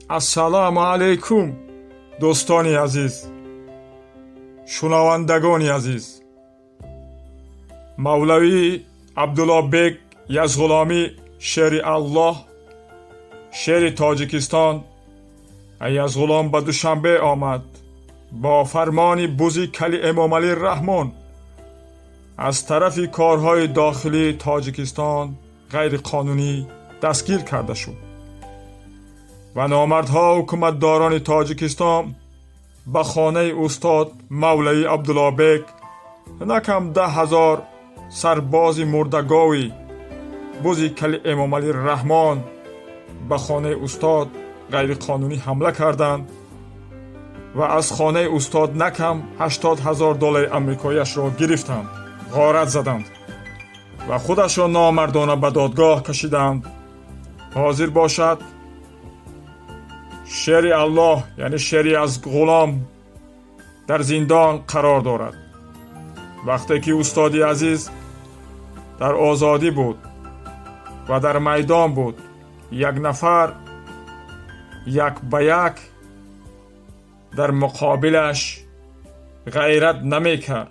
Ассалому алайкум, дӯстони азиз, шунавандагони азиз. Мавлавӣ Абдуллобек Язғуломӣ, шери Аллоҳ, шери Тоҷикистон, Язғулом ба Душанбе омад. Бо фармони бузи кали Эмомалӣ Раҳмон аз тарафи корҳои дохилии Тоҷикистон ғайриқонунӣ дастгир карда шуд ва номардҳо, ҳукуматдорони Тоҷикистон ба хонаи устод Мавлавӣ Абдуллобек на кам 10 000 сарбози мурдагови бузи кали Эмомалӣ Раҳмон ба хонаи устод ғайриқонунӣ ҳамла карданд ва аз хонаи устод на кам 80 000 доллари амрикоиашро гирифтанд, ғорат заданд ва худашро номардона ба додгоҳ кашиданд. Ҳозир бошад, шери Аллоҳ, яъне шери аз ғулом, дар зиндон қарор дорад. Вақте ки устоди азиз дар озодӣ буд ва дар майдон буд, як нафар як ба як дар муқобилаш ғайрат намекард,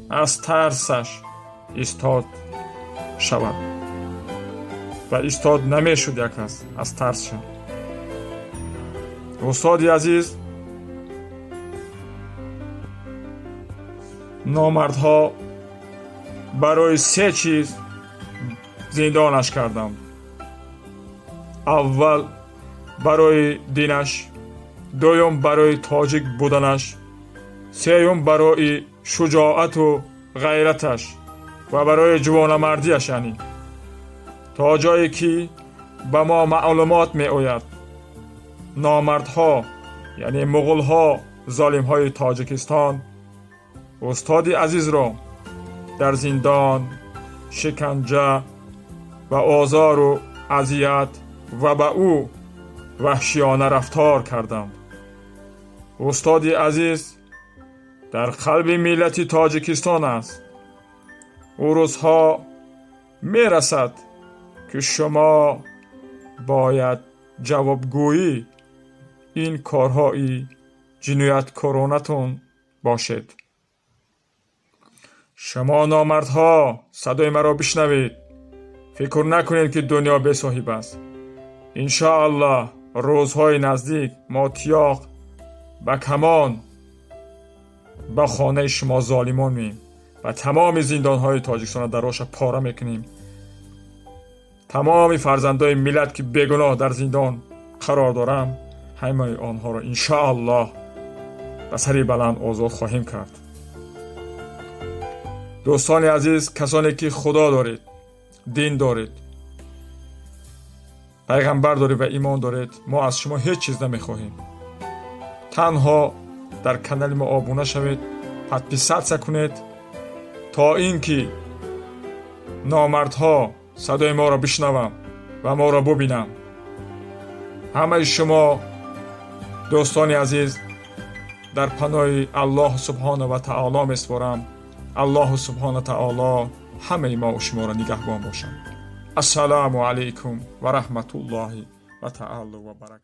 аз тарсаш истод шавад ва истод намешуд як кас аз тарсша. Устоди азиз, номардҳо барои се чиз зиндонаш карданд: аввал барои динаш, дуюм барои тоҷик буданаш, сеюм барои шуҷоату ғайраташ ва барои ҷувонамардиаш. Яъне то ҷое ки ба мо маълумот меояд, номардҳо, яъне муғулҳо, золимҳои Тоҷикистон устоди азизро дар зиндон шиканҷа ва озору азият ва ба ӯ ваҳшиёна рафтор карданд. Устоди азиз дар қалби миллати Тоҷикистон аст. Ӯ рӯзҳо мерасад, ки шумо бояд ҷавобгӯӣ ин корҳои ҷинояткоронатон бошед. Шумо номардҳо, садои маро бишнавед. Фикр накунед, ки дунё бесоҳиб аст. Иншоаллоҳ, рӯзҳои наздик мо тиёқ ба камон ба хонаи шумо золимон меем ва тамоми зиндонҳои Тоҷикистонро дароша пора мекунем. Тамоми фарзандои миллат, ки бегуноҳ дар зиндон қарор дорам, ҳамаи онҳоро иншоаллоҳ ба сари баланд озод хоҳем кард. Дӯстони азиз, касоне ки Худо доред, дин доред, пайғамбар доред ва имон доред, мо аз шумо ҳеҷ чиз намехоҳем. Танҳо дар канали мо обуна шавед, подписаться кунед, то ин ки номардҳо садои моро бишнаванд ва моро бубинанд. Ҳамаи шумо, дӯстони азиз, дар паноҳи Аллоҳу субҳона ва таоло месупорам. Аллоҳу субҳона таоло ҳамаи мо шуморо нигаҳбон бошад. Ассалому алайкум ва раҳматуллоҳи ва таало ва баракат.